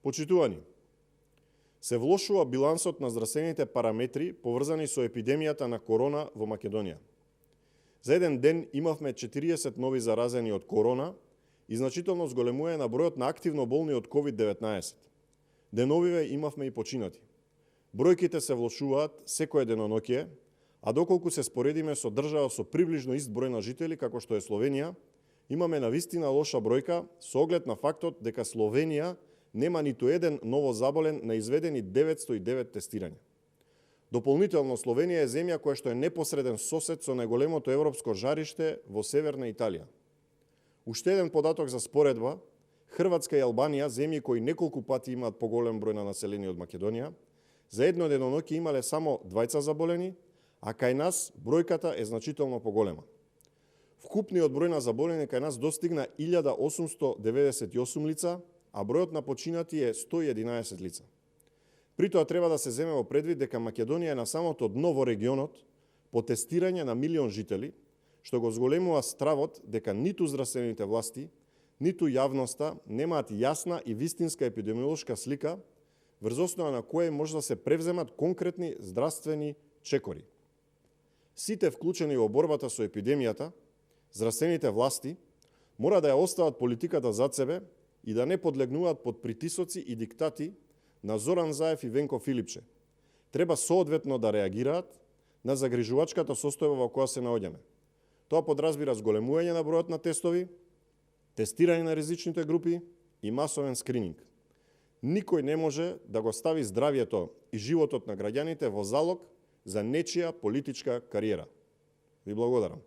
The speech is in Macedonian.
Почитувани, се влошува билансот на здравствените параметри поврзани со епидемијата на корона во Македонија. За еден ден имавме 40 нови заразени од корона и значително зголемување на бројот на активно болни од COVID-19. Деновиве имавме и починати. Бројките се влошуваат секое деноноќе, а доколку се споредиме со држава со приближно ист број на жители како што е Словенија, имаме навистина лоша бројка со оглед на фактот дека Словенија нема ниту еден ново заболен на изведени 909 тестирања. Дополнително, Словенија е земја која што е непосреден сосед со најголемото европско жариште во Северна Италија. Уште еден податок за споредба, Хрватска и Албанија, земји кои неколку пати имаат поголем број на население од Македонија, за едно деноноќе имале само 2 заболени, а кај нас бројката е значително поголема. Вкупниот број на заболени кај нас достигна 1898 лица, а бројот на починати е 111 лица. При тоа треба да се земе во предвид дека Македонија е на самото дно во регионот по тестирање на милион жители, што го зголемува стравот дека ниту здравствените власти, ниту јавноста немаат јасна и вистинска епидемиолошка слика врз основа на која може да се превземат конкретни здравствени чекори. Сите вклучени во борбата со епидемијата, здравствените власти, мора да ја остават политиката зад себе и да не подлегнуваат под притисоци и диктати на Зоран Заев и Венко Филипче. Треба соодветно да реагираат на загрижувачката состојба во која се наоѓаме. Тоа подразбира зголемување на бројот на тестови, тестирање на ризичните групи и масовен скрининг. Никој не може да го стави здравјето и животот на граѓаните во залог за нечија политичка кариера. Ви благодарам.